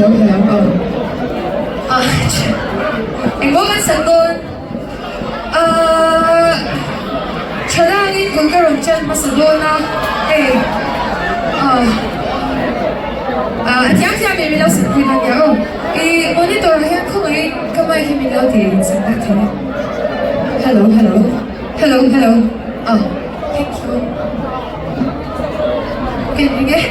Hello, hello, oh. Ah, engmaw kan sak dawn? Ah, thalangin bul ka rawn ṭan hmasa dawn a, hei. Ah, ah, a thiam thiam em ilo sak pui dawn nia aw. I monitor ah hian khawngaihin ka mic hi min lo ti sak dak thei a. Hello, hello, hello, hello, oh, thank you. Eng nge?